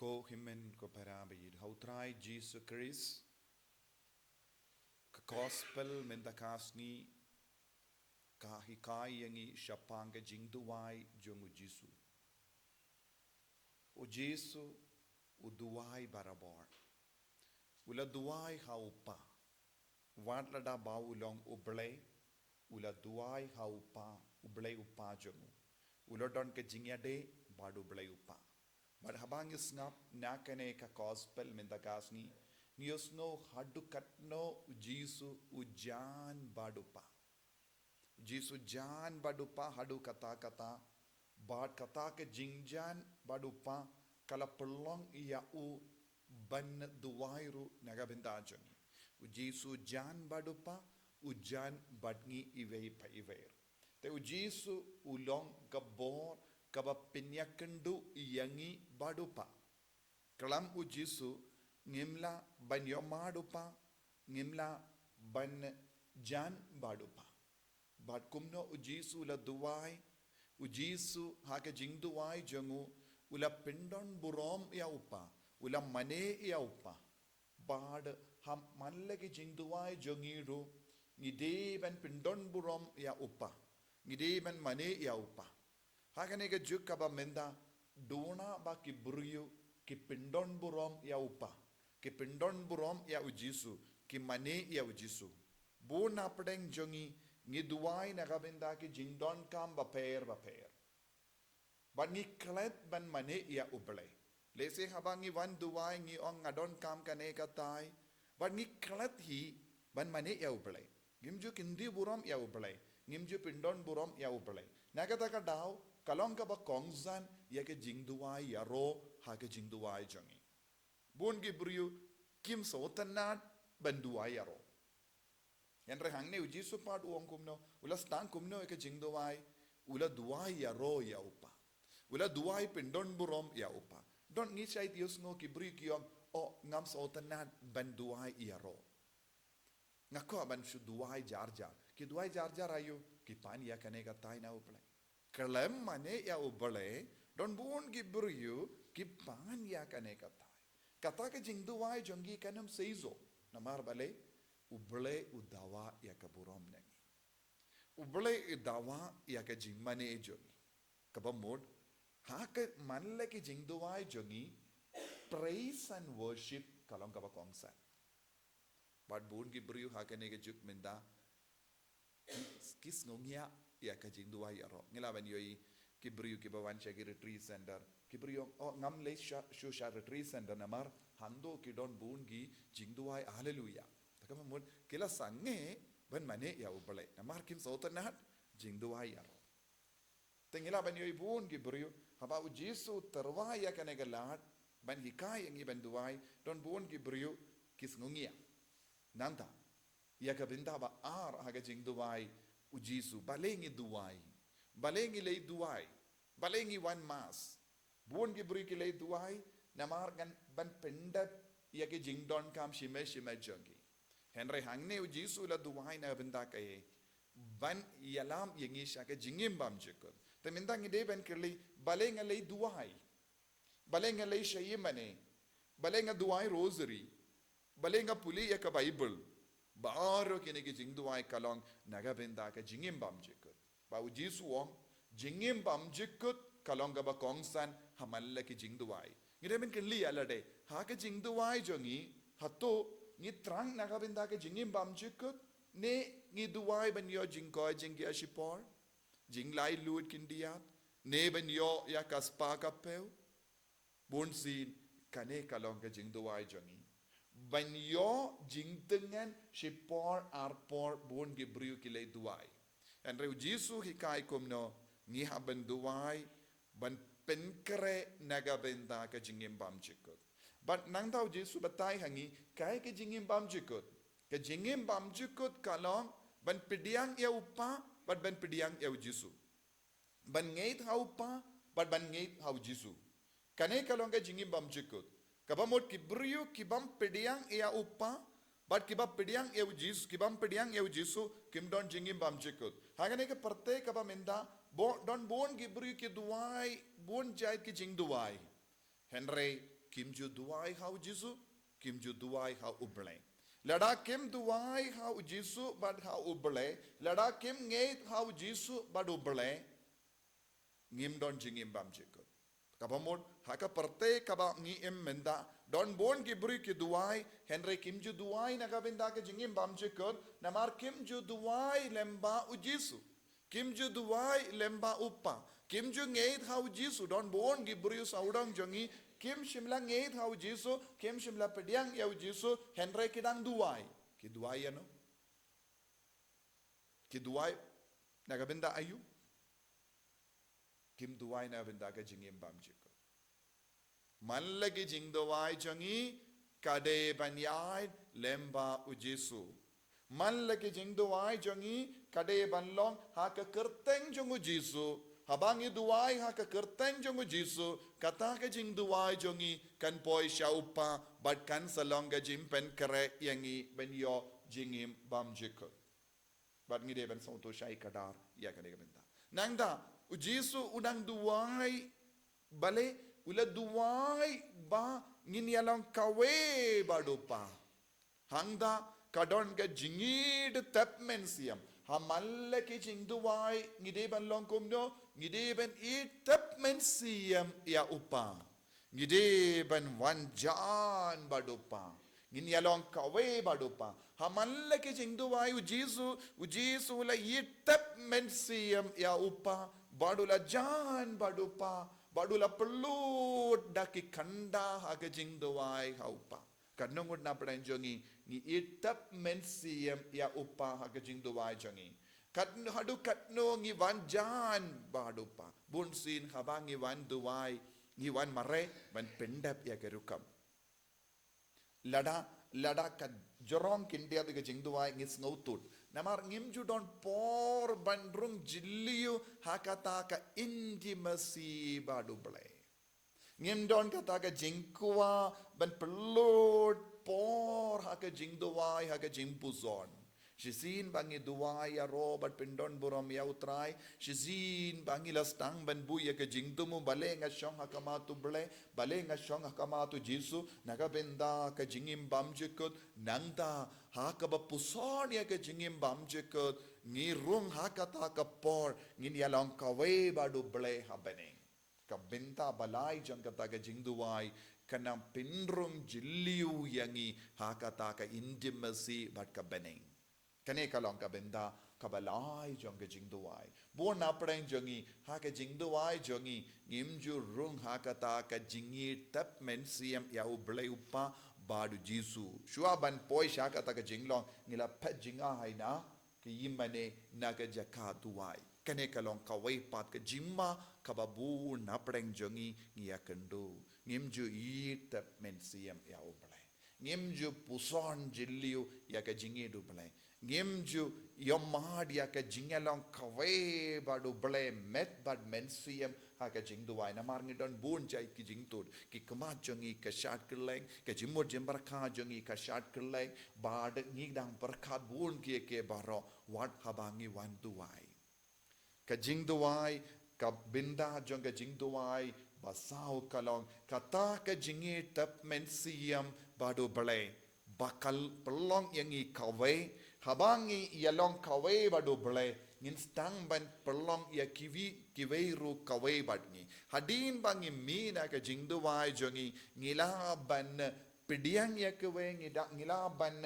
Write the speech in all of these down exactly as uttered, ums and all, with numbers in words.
Ko hynmen ko para ba ïeit ha u Trai Jisu Khrist, ka gospel mynta ka sngi ka hikai ïa ngi shaphang ka jingduwai jong u Jisu. U Jisu u duwai barabor. U la duwai ha u Kpa. Wat lada ba u long U Blei, u la duwai ha u Kpa, U Blei U Kpa jong u. U la don ka jingïadei bad U Blei U Kpa. Bad haba ngi sngap na kane ka gospel mynta ka sngi, ngi ïohsngew haduh katno u Jisu u jan bad u Kpa. U Jisu u jan bad u Kpa haduh katta katta, bad kata ka jingjan bad u Kpa ka la pynlong ïa u ban duwai ruh na ka bynta jong ngi. U Jisu u jan bad u Kpa, u jan bad ngi iwei pa iwei. Te u Jisu u long ka bor kaba pynïakynduh ïa ngi bad u Kpa. Khlem u Jisu ngim lah ban ïohmad u Kpa, ngim lah ban jan bad u Kpa. Bad kumno u Jisu u la duwai, u Jisu ha ka jingduwai jong u, u la pyndonburom ïa u Kpa, u la mane ïa u Kpa. Bad ha man la ki jingduwai jong ngi ruh, ngi dei ban pyndonburom ïa u Kpa, ngi dei ban mane ïa u Kpa. Ha kane ka juk kaba mynta, duna ba ki briew ki pyndonburom ïa u Kpa, ki pyndonburom ïa u Jisu, ki mane ïa u Jisu, bun na pdeng jong ngi ngi duwai na ka bynta ki jingdonkam bapher bapher. Bad ngi klet ban mane ïa U Blei. Lehse haba ngi wan duwai ngi ong nga donkam kane katai. Bad ngi klet hi ban mane ïa U Blei. Ngim ju kyndit burom ïa U Blei. Ngim ju pyndonburom ïa U Blei. Na kata ka daw, ka long kaba kongsan ïa ka jingduwai ïaroh ha ka jingduwai jong ngi. Bun ki briew kim sngewtynnad ban duwai ïaroh. Hynrei hangne u Jisu pat u ong kumno, u la sdang kumno ïa ka jingduwai, u la duwai ïaroh ïa u Kpa. U la duwai pyndonburom ïa u Kpa. Don ngi shait ïohsngew ki briew ki ong, oh, ngam sngewtynnad ban duwai ïaroh. Nga kwah ban shu duwai jar jar. Ki duwai jar jar aïu, ki pan ïa kane katai na U Blei. Khlem mane ïa U Blei, don bun ki briew ki pan ïa kane katai. Kata ka jingduwai jong ngi kan ym seisoh. Namar balei, U Blei u dawa ïa ka burom na ngi. U Blei u dawa ïa ka jingmane jong ngi. Kaba mut, ha ka man la ki jingduwai jong ngi, praise and worship ka long kaba kongsan. Bad bun ki briew ha kane ka juk mynta ki sngewngiah ïa ka jingduwai ïaroh. Ngi lah ban ïohi ki briew kiba wan sha ki retreat center. Ki briew, oh, ngam leit sha, shu sha retreat center namar hangto ki don bun ki jingduwai haleluya. Te kaba mut ki la sangeh ban mane ïa U Blei. Namar kim sngewtynnad jingduwai ïaroh. Te ngi lah ban ïohi bun ki briew, haba u Jisu u tyrwa ïa kane ka lad, ban hikai ïa ngi ban duwai, don bun ki briew ki sngewngiah. Nangta, ïa ka bynta ba ar ha ka jingduwai u Jisu, balei ngi duwai, balei ngi leit duwai, balei ngi wan mass. Bun ki briew ki leit duwai, namar kan ban pyndep ïa ki jingdonkam shimet shimet jong ki. Hynrei hangne u Jisu u la duwai na ka bynta kaei, ban ïalam ïa ngi sha ka jingim bymjukut. Te mynta ngi dei ban kylli, balei nga leit duwai? Balei nga leit sha ïingmane? Balei nga duwai rosary? Balei nga pule ïa ka Baibl? Baroh kine ki jingduwai ka long na ka bynta ka jingim bymjukut. Ba u Jisu u ong, jingim bymjukut ka long kaba kongsan ha man la ki jingduwai. Ngi dei ban kylli ïa lade, ha ka jingduwai jong ngi, hato ngi thrang na ka bynta ka jingim bymjukut, ne ngi duwai ban ïoh jingkoit jingkhiah shipor, jinglaitluid khyndiat, ne ban ïoh ïa ka spah ka phew? Bunsien kane ka long ka jingduwai jong ngi. Ban ïoh jingtyngen shipor arpor bun ki briew ki leit duwai. Hynrei u Jisu u hikai kumno, ngi hap ban duwai, ban pynkhreh na ka bynta ka jingim bymjukut. Bad nangta u Jisu u batai ha ngi, kaei ka jingim bymjukut. Ka jingim bymjukut ka long, ban pdiang ïa u Kpa, bad ban pdiang ïa u Jisu. Ban ngeit ha u Kpa, bad ban ngeit ha u Jisu. Kane ka long ka jingim bymjukut. Kaba mut ki briew ki bym pdiang ïa u Kpa, bad ki bym pdiang ïa u Jisu, ki bym pdiang ïa u Jisu, kim don jingim bymjukut. Ha kane ka pyrthei kaba mynta, bo-, don bun ki briew ki duwai, bun jait ki jingduwai. Hynrei, Kim ju duwai ha u Jisu, kim ju duwai ha u Blei. Lada kim duwai ha u Jisu bad ha u Blei, lada kim ngeit ha u Jisu bad u Blei, ngim don jingim bymjukut. Kaba mut, ha ka pyrthei kaba ngi im mynta, don bun ki briew ki duwai, hynrei kim ju duwai na ka bynta ka jingim bymjukut, namar kim ju duwai lyngba u Jisu. Kim ju duwai lyngba u Kpa. Kim ju ngeit ha u Jisu, don bun ki briew sawdong jong ngi, kim shym la ngeit ha u Jisu, kim shym la pdiang ïa u Jisu, hynrei ki dang duwai. Ki duwai ïano? Ki duwai na ka bynta aïu? Kim duwai na ka bynta ka jingim bymjukut. Man la ki jingduwai jong ngi ka dei ban ïaid lyngba u Jisu. Man la ki jingduwai jong ngi ka dei ban long ha ka kyrteng jong u Jisu. Haba ngi duwai ha ka kyrteng jong u Jisu, kata ka jingduwai jong ngi kan poi sha u Kpa bad kan sa long ka jingpynkhreh ïa ngi ban ïoh jingim bymjukut. Bad ngi dei ban sngewthuh shai kdar ïa kane ka bynta. Nangta u Jisu u dang duwai, balei u la duwai ba ngin ïa long kawei bad u Kpa. Hangta ka don ka jingïeit tep mynsiem. Ha man la ki jingduwai ngi dei ban long kumno, ngi dei ban ïeit tep mynsiem ïa u Kpa. Ngi dei ban wan jan bad u Kpa. Ngin ïa long kawei bad u Kpa. Ha man la ki jingduwai u Jisu, u Jisu u la ïeit tep mynsiem ïa u Kpa, bad u la jan bad u Kpa, bad u la pynlut da ki khyndew ha ka jingduwai ha u Kpa. Katno ngut na pdeng jong ngi, ngi ïeit tep mynsiem ïa u Kpa ha ka jingduwai jong ngi. Katno, haduh katno ngi wan jan bad u Kpa. Bunsien haba ngi wan duwai, ngi wan mareh ban pyndep ïa ka rukom. Lada, lada ka jrong khyndiat ka jingduwai ngi sngewthuh. Namar ngim ju don por ban rung jylliew ha kata ka intimacy bad u Blei. Ngim don kata ka jingkwah ban pynlut por ha ka jingduwai, ha ka jingpuson. Shisien ba ngi duwai ïaroh bad pyndonburom ïa u Trai. Shisien ba ngi la sdang ban buh ïa ka jingthmu, balei nga shong ha khmat u Blei, balei nga shong ha khmat u Jisu, na ka bynta ka jingim bymjukut, nangta ha kaba puson ïa ka jingim bymjukut, ngi rung ha kata ka por, ngin ïa long kawei bad u Blei ha bneng. Ka bynta ba lai jong kata ka jingduwai, kan nang pynrung jylliew ïa ngi ha kata ka intimacy bad ka bneng. Kane ka long ka bynta kaba lai jong ka jingduwai. Bun na pdeng jong ngi, ha ka jingduwai jong ngi, ngim ju rung ha kata ka jingïeit tep mynsiem ïa u Blei u Kpa bad u Jisu. Shuwa ban poi sha kata ka jinglong, ngi la phet jingaiei na ka ïingmane, na ka jaka duwai. Kane ka long kawei pat ka jingma kaba bun na pdeng jong ngi ngi ïakynduh. Ngim ju ïeit tep mynsiem ïa u Blei. Ngim ju puson jylliew ïa ka jingïeit u Blei. Ngim ju ïohmad ïa ka jingïalong kawei bad u Blei met bad mynsiem ha ka jingduwai. Namar ngi don bun jait ki jingthut. Ki khmat jong ngi ka shad kylleng, ka jingmut jingpyrkhat jong ngi ka shad kylleng, bad ngi dang pyrkhat bun kiei kiei baroh wat haba ngi wan duwai. Ka jingduwai, ka bynta jong ka jingduwai ba saw ka long kata ka jingïeit tep mynsiem bad u Blei. Ba kan pynlong ïa ngi kawei, haba ngi ïalong kawei bad u Blei, ngin sdang ban pynlong ïa kiwei, kiwei ruh kawei bad ngi. Hadien ba ngi mih na ka jingduwai jong ngi, ngi lah ban pdiang ïa kiwei, ngi da, ngi lah ban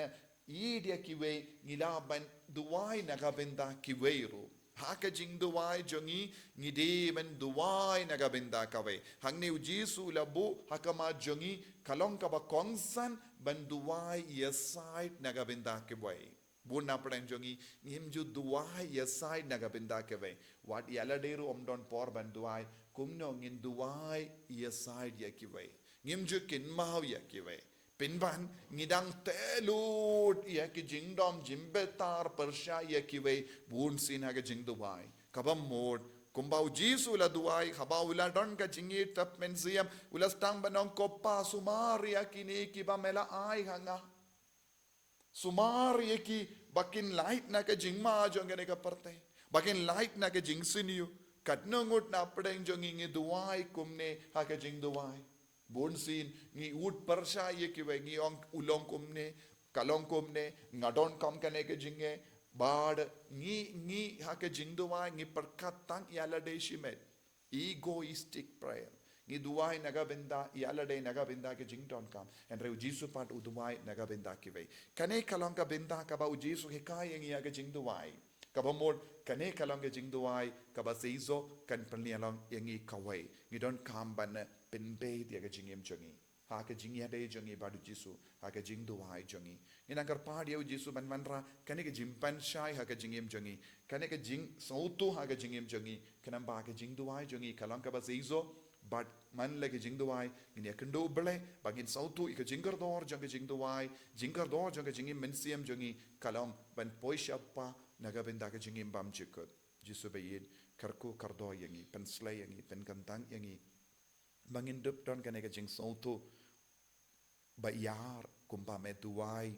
ïeit ïa kiwei, ngi lah ban duwai na ka bynta kiwei ruh. Ha ka jingduwai jong ngi, ngi dei ban duwai na ka bynta kawei. Hangne u Jisu u la buh ha khmat jong ngi, ka long kaba kongsan ban duwai ïasaid na ka bynta kiwei. Bun na pdeng jong ngi, ngim ju duwai ïasaid na ka bynta kiwei. Wat ïa lade ruh ym don por ban duwai, kumno ngin duwai ïasaid ïa kiwei. Ngim ju kynmaw ïa kiwei. Pynban, ngi dang teh lut ïa ki jingdom jingbitar pyrshah ïa kiwei, bunsien ha ka jingduwai. Kaba mut, kumba u Jisu u la duwai, haba u la don ka jingïeit tep mynsiem, u la sdang ban ong, ko Pa, sumar ïa kine kiba me la ai ha nga. Sumar ïa ki ba kin lait na ka jingma jong kane ka pyrthei, ba kin lait na ka jingsniew. Katno ngut na pdeng jong ngi ngi duwai kumne ha ka jingduwai. Bun sien ngi ud pyrshah ïa kiwei, ngi ong u long kumne, ka long kumne, nga donkam kane ka jingeh, bad ngi, ngi ha ka jingduwai ngi pyrkhat tang ïa lade shimet. Egoistic prayer. Ngi duwai na ka bynta ïa lade, na ka bynta ka jingdonkam. Hynrei u Jisu pat u duwai na ka bynta kiwei. Kane ka long ka bynta kaba u Jisu hikai ïa ngi ha ka jingduwai. Kaba mut kane ka long ka jingduwai kaba shisha kan pynïalang ïa ngi kawei. Ngi donkam ban pynbeit ïa ka jingim jong ngi ha ka jingïadei jong ngi bad u Jisu, ha ka jingduwai jong ngi. Ngi nang kyrpad ïa u Jisu ban wanrah kane ka jingpynshai ha ka jingim jong ngi, kane ka jingsngewthuh ha ka jingim jong ngi, khnang ba ka jingduwai jong ngi ka long kaba shisha. Bad man la ka jingduwai ngin ïakynduh U Blei ba ngin sngewthuh ïa ka jingkordor jong ka jingduwai, jingkordor jong ka jingim mynsiem jong ngi ka long ban poi sha U Kpa na ka bynta ka jingim bymjukut. Jisu ba ïeit, kyrkhu kordor ïa ngi, pynslei ïa ngi, pynkyntang ïa ngi, ba ngin dup don kane ka jingsngewthuh ba ïar kumba me duwai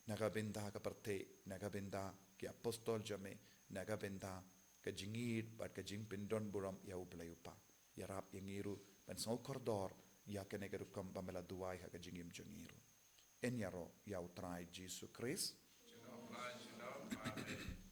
na ka bynta ka pyrthei, na ka bynta ki apostol jong me, na ka bynta ka jingïeit bad ka jingpyndonburom ïa U Blei U Kpa. Ïarap ïa ngi ruh ban sngewkordor ïa kane ka rukom ba me la duwai ha ka jingim jong ngi ruh. Yn ïaroh ïa U Trai Jisu Khrist. Amen.